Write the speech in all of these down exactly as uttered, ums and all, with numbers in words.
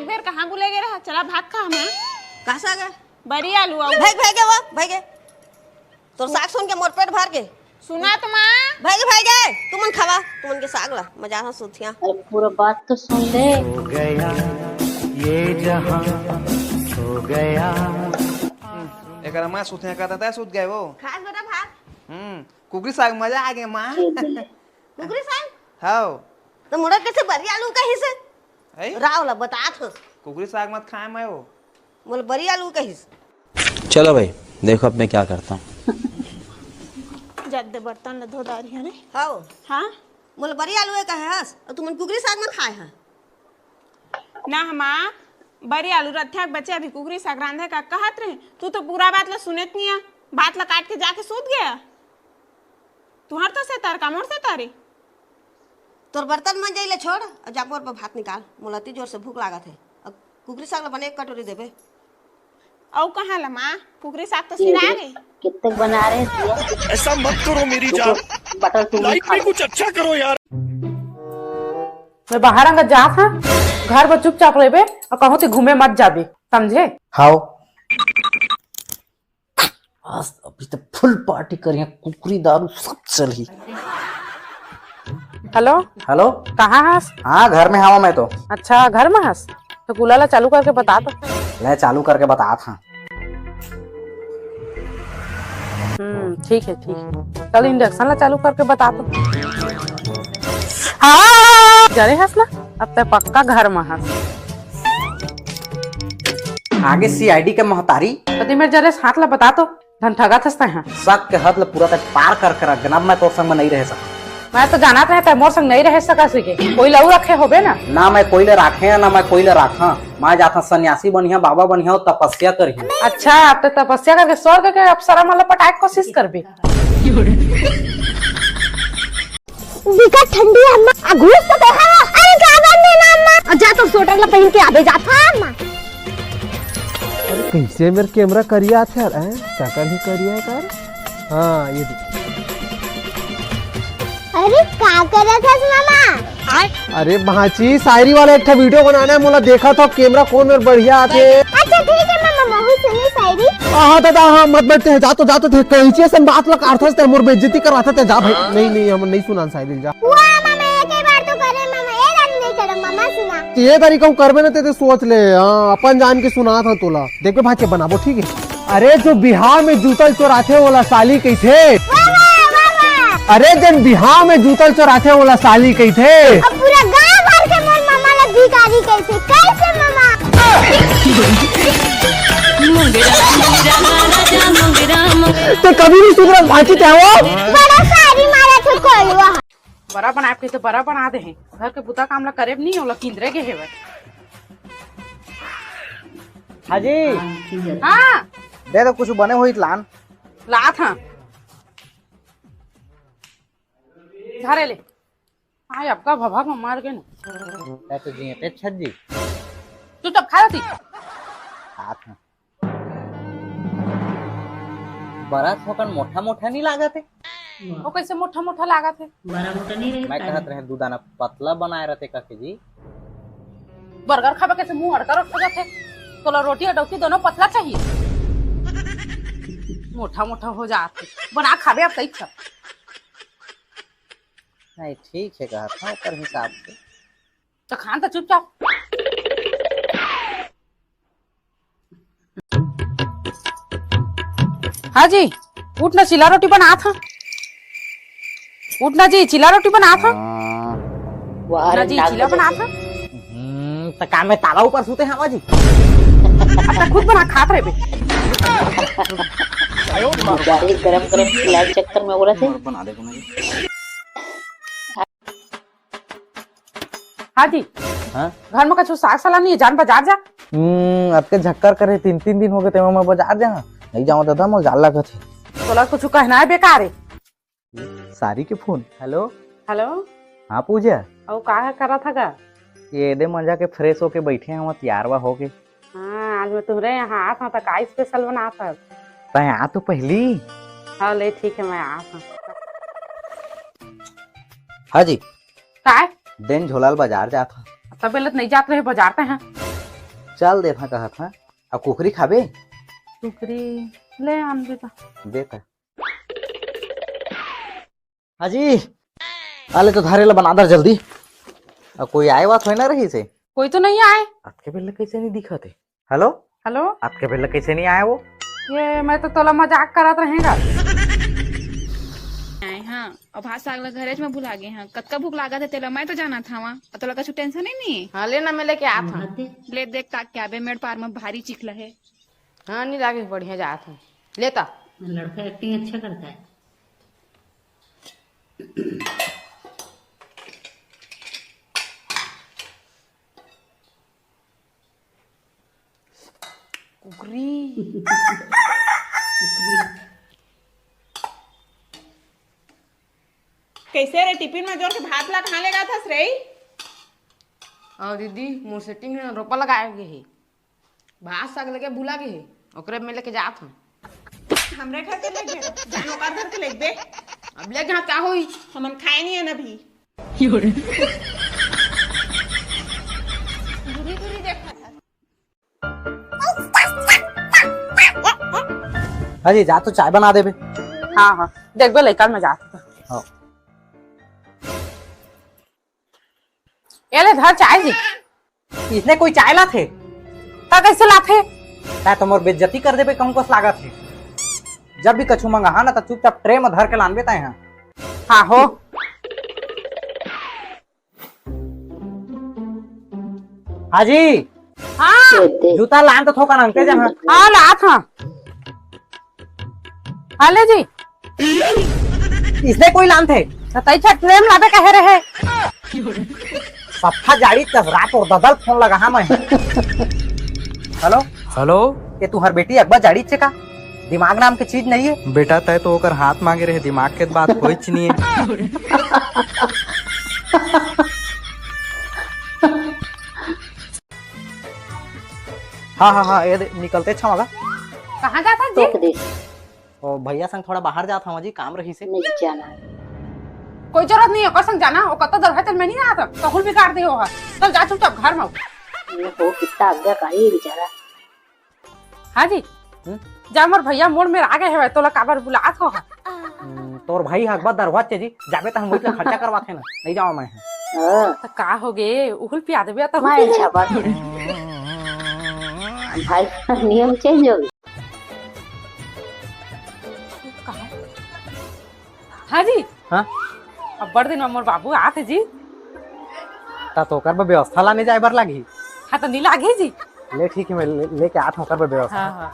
एक बेर कहाँ भूले गे रहा? चला भात खा हमें। का साग हे? बरी आलू आऊ। भाई, भाई गे वो, भाई गे। तोर साग सुन के मोर पेट भर गे। सुना तो माँ। भाई गे, भाई गे, तुमन खावा, तुमन के साग ला, मजा हा सुथिया। अरे पूरा बात तो सुन ले। सो गया, ये जहां सो गया। एकरा माँ सुथिया कहता था, सुत गए वो। खास बेटा भात। हम्म, कुकरी साग मजा आ गया माँ। कुकरी साग? हाव। तो मोला कैसे बरी आलू कहिस? है? राव ला बतात हस। कुकरी साग मत खाए मैं वो। मोला बरी आलू कहिस। चलो भाई, देखो अब मैं क्या करता हूँ। जद दे बर्तन ला धो डारी है रे। हाव। हाँ? मोला बरी आलू कहे हस, अउ तुमन कुकरी साग म खाए हा। ना हमा, बरी आलू रथे बचे अभी कुकरी साग रांधे का कहत रहे। तू तो पूरा बात ला सुनेत नहीं आ, बात ला काट के जाके सूत गया। तुहर तो सेतर का मोर सेतर ए। तोर बर्तन मंजई ले छोड़, अउ जा मोर बर भात निकाल। मोला अति जोर से भूख लागत हे। अब कुकरी साग ला बने एक कटोरी देबे। अउ कहाँ ला माँ, कुकरी साग तो सिरा रे। कितने बना रहे हैं? ऐसा मत करो मेरी जान। बटर तू लाइफ में कुछ अच्छा करो यार। मैं बाहर अंगत जात हूँ, घर पर चुपचाप रहबे अउ कहूँ ते घूमे मत जाबे, समझे? हाव। आज अभी तो फुल पार्टी करिया, कुकरी दारू सब चलही। हेलो। हेलो। कहाँ हस? हाँ, घर में हवा मैं तो। अच्छा, घर में हस? तो कूलर ला चालू करके बता तो। ले, चालू करके बतात हूँ। हम्म, ठीक है, ठीक है। कल इंडक्शन ला चालू करके बता तो। हाँ, जरे हस ना, अब ते पक्का घर में हस। आगे सीआईडी के महतारी। कति मेर जरे हाथ ला बता तो, धन ठगा थस तैं हा। शक के हद ला पूरा तक पार कर कर गनब मैं तोर संग में नहीं रह सकता। मैं तो जानत रहे तैं मोर संग नहीं रह सका सीखे। कोई लऊ रखे होबे ना। ना मैं कोई ले राखे, ना मैं कोई ले राखा। मैं जाथा सन्यासी बनिहा, बाबा बनिहा, तपस्या करिहा। अच्छा, अब तो तपस्या करके स्वर्ग के अप्सरा मन ला पटाए के कोशिश करबे। बिकट ठंडी अम्मा, आ घूस तो देखा। अरे का बात नहीं ना अम्मा, आ जा तो स्वेटर ला पहन के आबे जात हा अम्मा। अरे कैसे मेर कैमरा करिया आथे यार, हैं? शकल ही करिया हे का रे? हाँ, ये देख। अरे का करत हस मामा? अरे भांची, शायरी वाला एक ठा वीडियो बनाना है, मोला देखा था कैमरा कौन मेर बढ़िया आथे। अच्छा ठीक है मामा, महू सुनी शायरी। हाँ दादा, हाँ मत बैठते हैं, जा तो, जा तो, कैंची असन बात ला काटथस ते, मोर बेइज्जती करवाथस ते, जा भाई। नहीं नहीं, हम नहीं सुनान शायरी, जा। वाह मामा, एक ही बार तो करे मामा, ये दारी नहीं करे मामा, सुना। ये दारी कहूँ करबे ना ते, ते सोच ले, हाँ, अपन जान के सुनात हूँ तोला। देखबे भांचे बनाबो, ठीक है। अरे जो बिहाव में जूतल चोराथे ओला साली कहिथे। वाह, वाह, वाह, वाह। अरे जन बिहाव में जूतल चोराथे ओला साली कहिथे। अब पूरा गांव भर के मोर मामा ला भिखारी कहिथे। कैसे मामा? ते कभी नहीं सुधरा भांची ते हो। बड़ा शायरी मारथे कोलवा। बरा बनाए के तो बरा बना दे हे। घर के बुता काम ला करे भी नहीं, ओला किंदरे गे हेवय। हाँ जी। हाँ। दे दो, कुछ बने होही त लान। लात हाँ। धरे ले। हाँ, आपका भभक में मार के ना। मैं तो जी, ते छत जी। तू तब खा लेती। खात हाँ। बरा थोकन मोटा मोटा नहीं लागत हे। वो कैसे मोटा मोटा लागत हे? बड़ा मोटा नहीं रहे मैं पानी। कहत रहे दू दाना पतला बनाए रहते काकी जी। बर्गर खाबे कैसे मुंह अड़का रख जाथे? तोला रोटी अउ डौकी दोनों पतला चाहिए। मोटा मोटा हो जाथे। बना खाबे अब कई खा। नहीं, ठीक है कहत हाँ, ओकर हिसाब से। तो खान तो चुपचाप। हाँ जी, उठ ना, चिला रोटी बनात हाँ। उठ ना जी, चिला रोटी बनात हाँ। हाँ। वाह ना रे, जी, नाक चिला बजाते। बनात हाँ। हम्म, त का मैं ताला ऊपर सूते हवा जी? अब तक खुद बना खात रहे बे। गाड़ी गरम गरम खिलाए चक्कर में बोला थे। बना दे को नहीं। हाँ जी। हाँ? घर में कछु साग सलाद नहीं है, जान बाजार जा। हम्म, अब के झक्कर करे, तीन तीन दिन हो गए, तेमा मैं बाजार जा। नहीं जाऊँ दादा, मोर जाल लागत है। तोला कुछ कहना है बेकार है। सारी के फोन। हेलो। हेलो। हाँ पूजा। अउ का करा था गा? ये दे मजा के फ्रेश होके बैठे हैं, तियारवा होके। हाँ, आज मैं तुम्हरे यहाँ आत हूँ, तो का स्पेशल बनात हस? तैं आ तो पहली। हाँ, ले ठीक है, मैं आत हूँ। हाँ जी। काय? देन झोलाल बाजार जात हूँ। तबे ले तो नहीं जात रहे बाजार तैं, हाँ? चल देथंव कहत हंव। अब कुकरी खाबे? कुकरी ले आन बेटा। दे त। हाजी, आले तो धरे ला बना दर जल्दी। अब कोई आए वात होय ना रहिसे। कोई तो नहीं आए। अतके बेर ले कइसे नहीं दिखत हे? हेलो? हेलो? अतके बेर ले कइसे नहीं आए वो? ये मैं तो तोला मजाक करत रहेंगा। आए हाँ, अब भात साग ला घरेच में भुला गे हाँ। कतका भूख लागत हे तेला मैं तो जानत हवा। अब तोला कछु टेंशन ही नहीं। हाँ, ले ना, मैं लेके आत हूँ। ले देख ताक के आबे, मेड़ पार में भारी चिखला हे। हाँ, नहीं लागे, बढ़िया जात हूँ। लेता। लड़का एक्टिंग अच्छा करता है। कुकरी। कइसे रे, टिफिन में जोर के भात ला कहाँ लेगाथस रे? अउ दीदी, मोर सेटिंग में रोपा लगाए गे हे, भात साग लेके भुला गे हे, ओकरे में लेके जात हूँ। हमरे घर के लेके जान, ओकर घर के लेके दे। अब ले जहाँ का होई। हमन खाए नहीं है ना भी। दूरी दूरी देखत हस। हाजी, जा तो चाय बना देबे। हाँ, हाँ, देखबे लइका में जात। हाँ। ये ले धर चाय जी। इसने कोई चाय लाथे? त कइसे लाथे? तैं तो मोर बेइज्जती कर देबे कहूँ कस लागत हे। जब भी कछु मंगाहा ना त चुपचाप ट्रे में धर के लानबे तैं हा। हाँ हो। हाजी। हाँ। जूता लान तो थोकन अंके जहाँ। हाँ, लात हाँ। हाँ ले जी। इसने कोई लान थे। त तई छठ प्रेम लाबे कहे रहे। सफा जाड़ी तस रात और ददल फोन लगाहा मैं। हेलो। हेलो। ये तुहर बेटी अकबर जाड़ी छे का? दिमाग नाम के चीज नहीं है। बेटा, तय तो ओकर हाथ मांगे रहे, दिमाग के बात कोई नहीं है। हाँ, हाँ, हाँ, ये दे, निकलते अच्छा वाला। कहाँ जाता जी? टोक दे। ओ, भैया संग थोड़ा बाहर जात हूँ जी, काम रहिसे। नहीं जाना। कोई जरूरत नहीं है, ओकर संग जाना, वो कत्ता दर है, चल मैं नहीं जाता, तो हुल बिगाड़ दे हो। चल जा चुपचाप घर में। ये हो कितना आज्ञाकारी है बेचारा। हाँ जी। हम्म? जा मोर भैया मोड़ में आ गए हवे, तोला काबर बुलात हो हा? हम्म, तोर भाई हकबा दरवाज चे जी, जाबे त हम वही खर्चा करवात है ना, नहीं जावा मैं। हाँ। त का हो गे, उहुल पिया देबे त मार झापड़। भाई, नियम चेंज हो गया। हाँ जी। हाँ? अब्बड़ दिन में मोर बाबू आत हे जी। ता तो ओकर बर व्यवस्था लाने जाए बर लागही। हाँ, तो नी लागही जी। ले ठीक है, मैं ले, लेके आत हूँ ओकर बर व्यवस्था। हाँ, हाँ।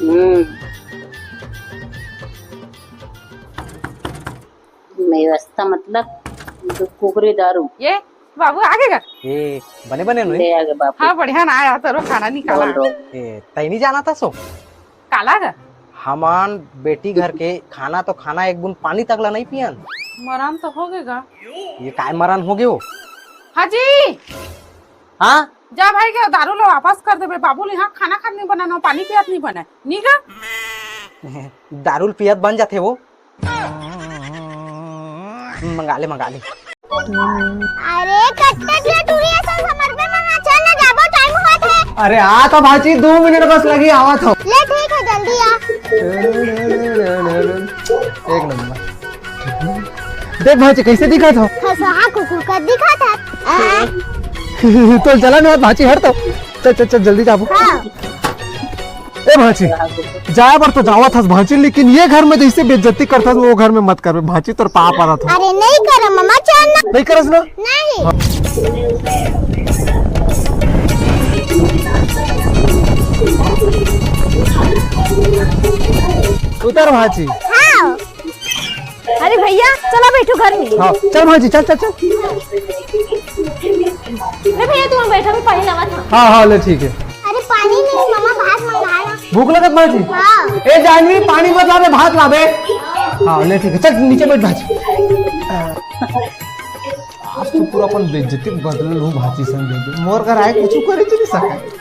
हम्म। व्यवस्था मतलब दो कुकरी दारू। ये बाबू आगे का? ए, बने बने नु? ले आगे बाबू। हाँ, बढ़िया ना आया, तोरो खाना निकाला। Role, role. ए, तै नहीं जाना था सो? काला गा? हमन बेटी घर के खाना तो खाना, एक बूंद पानी तक ला नहीं पियन। मरान तो हो गए गा। ये काय मरान हो गयो? हाँ जी। हाँ? जा भाई के दारू ला वापस कर देबे। बाबू ले यहाँ खाना खात नहीं बना, ना पानी पियत नहीं बना। नी गा? दारू पियत बन जाथे वो। मंगा ले, मंगा ले। अरे, कट्टे के टूरी असन समर पे मंगा, चल ना जाबो, टाइम होत हे। अरे, आ तो भांची, दो मिनट बस लगी, आवत हो। ले, ठीक है, जल्दी आ। एक नंबर। देख भांची, कैसे दिखत हो? खसहा कुकुर का दिखत है। आ। तो जलन होत भांची, हट तो। चल, चल, चल, जल्दी जाबो। हाँ। ए भांची, जाए बर तो जावत हस भांची, लेकिन ये घर में जैसे बेइज्जती करत हस, वो घर में मत करबे भांची, तोर पाँव परत हो। अरे नहीं करम ममा, चल ना। नहीं करस ना? नहीं। उतर भांची। हाँ। अरे भैया, चला बैठो घर में। हाँ, चल भांजी, चल, चल, चल। अरे भैया, तुम बैठा, मैं पानी लावा था। हाँ, हाँ, ले, ठीक है। अरे पानी नहीं मम्मा, भात मंगाया। भूख लगत भांजी? हाँ। ए जानवी, पानी मत लाबे, भात लाबे। हाँ, ले, ठीक है, चल नीचे बैठ भांजी। आज तो पूरा अपन बेइज्जती बदल लूँ भांजी संग, मोर घर आए कुछ करे तो नहीं सका।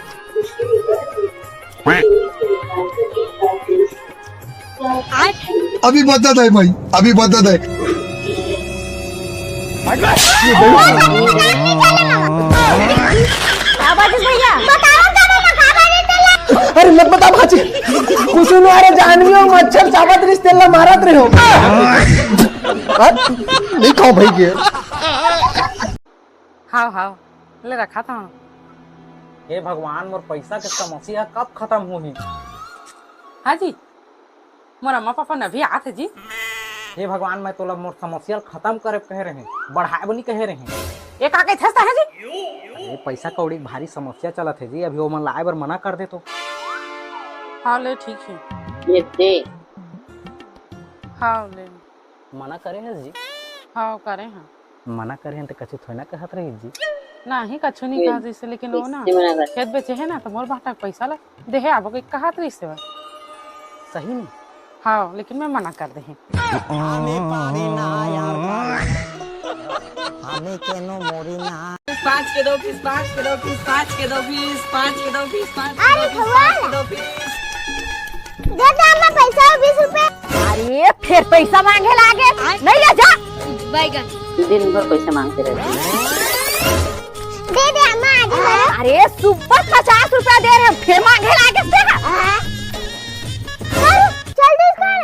अभी बदत है भाई, अभी बदत है। राजेश भैया, बताओ का मैं मखाबा नहीं तेला। अरे मत बता भाजी, कुछ नहीं। अरे जानवी हो, मच्छर चाबत रहिस तेला मारत रहे हो। हाँ? नहीं खाओ भाई के। हाव हाव, ले रखा था। हे भगवान, मोर पैसा के समस्या कब खत्म होही? हाँ जी, मोर अम्मा पापा नभी आत हे जी। हे भगवान, मैं तोला मोर समस्या ल खत्म करे कहे रहें, बढ़ाए बर नी कहे रहें। ये का कहिथस तैं जी? अरे, पैसा कौड़ी के भारी समस्या चलत हे जी, अभी ओमन लाए बर मना कर दे तो। हाँ ले, ठीक हे। ये दे। हाँ ले। मना करे हस जी? हाँ, करे हन। मना करे हन त कछु थोड़ी ना कहत रही जी। नहीं, कछु नहीं कहत रहिस, लेकिन वो ना, कैसे मना कर? खेत बेचे हे ना, तो मोर बाटा के पैसा ला देहे आबो के कहत रहिस हे। सही में? हाँ, लेकिन मैं मना कर देहे। हमें केनो मोरी ना। पाँच के दो पीस, पाँच के दो पीस, पाँच के दो पीस, पाँच के दो पीस, पाँच के दो पीस, अरे भगवान! पाँच के दो पीस। दे दे अम्मा पैसा, बीस रुपए। अरे, फिर पैसा मांगे लागे। नहीं ले जा। बैगन। दिन भर पैसे मांगते रहते हैं। दे दे अम्मा, आज भर। अरे, सुबह पचास रुपया दे रहे, फिर मांगे लागे से। चल, जल्दी कर।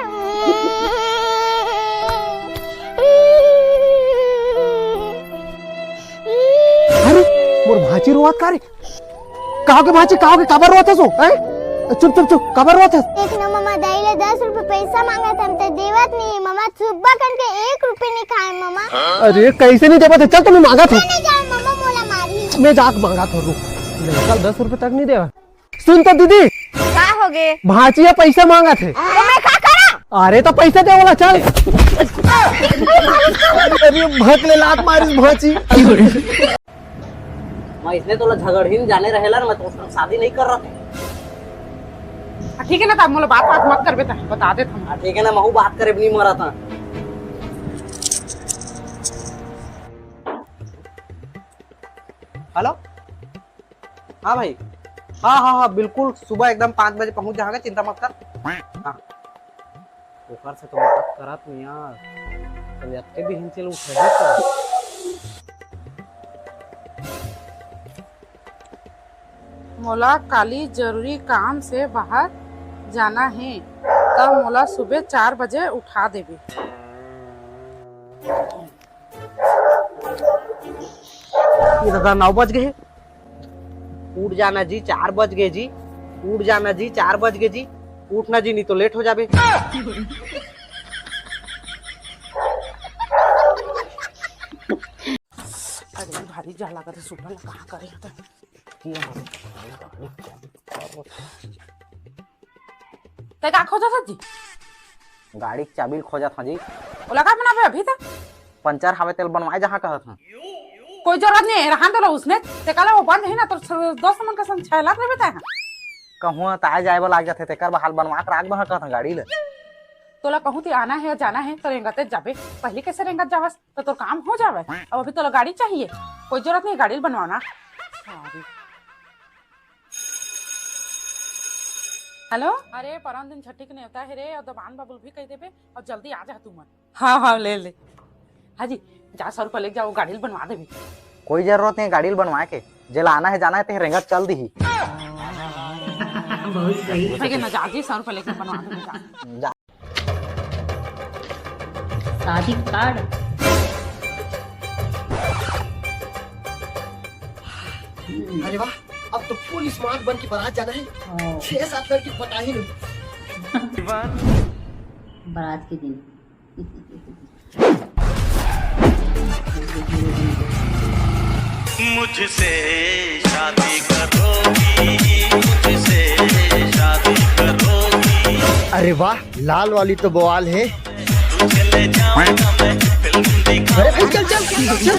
अरे, मोर भांची रोवत का रे? का होगे भांची, का होगे, काबर रोवत हस ओ, हैं? चुप, चुप, चुप, काबर रोवत हस? देख ना ममा, दाई ले दस रुपए पैसा मांगत हन, ते देवत नहीं हे ममा, सुबह कन के एक रुपए नहीं खाए ममा। अरे, कैसे नहीं देवत हे? चल तो मैं मांगत हूँ। मैं नहीं जाऊँ ममा, मोला मारी। मैं जाके मांगत हूँ, रुक। नहीं, चल, दस रुपए तक नहीं देवा। सुन तो दीदी, का होगे? भांची ह पैसा मांगत हे। तो मैं का करा? अरे तो पैसा दे वाला, चल। अरे भक ले लात मारिस भांची। मैं इसने तोला झगड़हीन जाने रहेला ना, मैं तो उसका शादी नहीं कर रहा था। हाँ, ठीक है ना, तब मोला बात बात मत करबे, तब बता देत हूँ। हाँ, ठीक है ना, महू बात करे नहीं मरा था। हेलो। हाँ भाई, हाँ हाँ हाँ, बिल्कुल सुबह एकदम पाँच बजे पहुंच जाएगा, चिंता मत कर। हाँ, ओकर से तो बात करत नहीं यार, तो अतके बिहन से उठे तो। मोला काली जरूरी काम से बाहर जाना हे, त मोला सुबह चार बजे उठा देबे। ये दादा, नौ बज गए। उठ जाना जी, चार बज गए जी। उठ जाना जी, चार बज गए जी। उठना जी, नहीं तो लेट हो जाबे। अरे भारी जा लागत हे, सुबह ला कहाँ करे हते। तैं का खोजत हस जी? गाड़ी के चाबी ल खोजत हंव जी। ओला का बनाबे अभी तक? पंचर हावे, तेल बनवाए जहाँ कहत हंव। कोई जरूरत नहीं हे, रहन दे ला उसने। ते काला वो बंद हे ना, तो दोस्त मन के संग छहलत रहिबे तैं। कहूँ त आए जाए बर लाग जाथे, तेकर बहाल बनवा के राख बहा कहत हंव गाड़ी ल। तोला कहूँ ते आना हे या जाना हे, तो रेंगते जाबे। पहली कैसे रेंगत जावस? तो तोर काम हो जावे। अब अभी तोला गाड़ी चाहिए, कोई जरूरत नहीं गाड़ी बनवाना। Sorry। हेलो, अरे परन दिन छठी के नेवता हे रे, और दबान बाबुल भी कह देबे, और जल्दी आ जा तू मन। हाँ हाँ, ले ले। हाँ जी, जा सौ रुपया लेके जाओ, गाड़ी बनवा देबे। कोई जरूरत नहीं गाड़ी बनवाए के, जेला आना हे जाना हे ते रेंगत चल दिही। बहुत सही। ठीक है ना, जा जी, सौ रुपया लेके बनवा देबे, जा। जा। शादी कार्ड। अरे वाह, अब तो फुल स्मार्ट बन के बारात जाना है। हाँ। छह सात लड़की पटा ही नहीं। बारात के दिन। मुझसे शादी करोगी, मुझसे शादी करोगी। अरे वाह, लाल वाली तो बवाल है। तुझे ले जाऊंगा मैं फिल्म दिखा। अरे भाई, चल, चल, चल।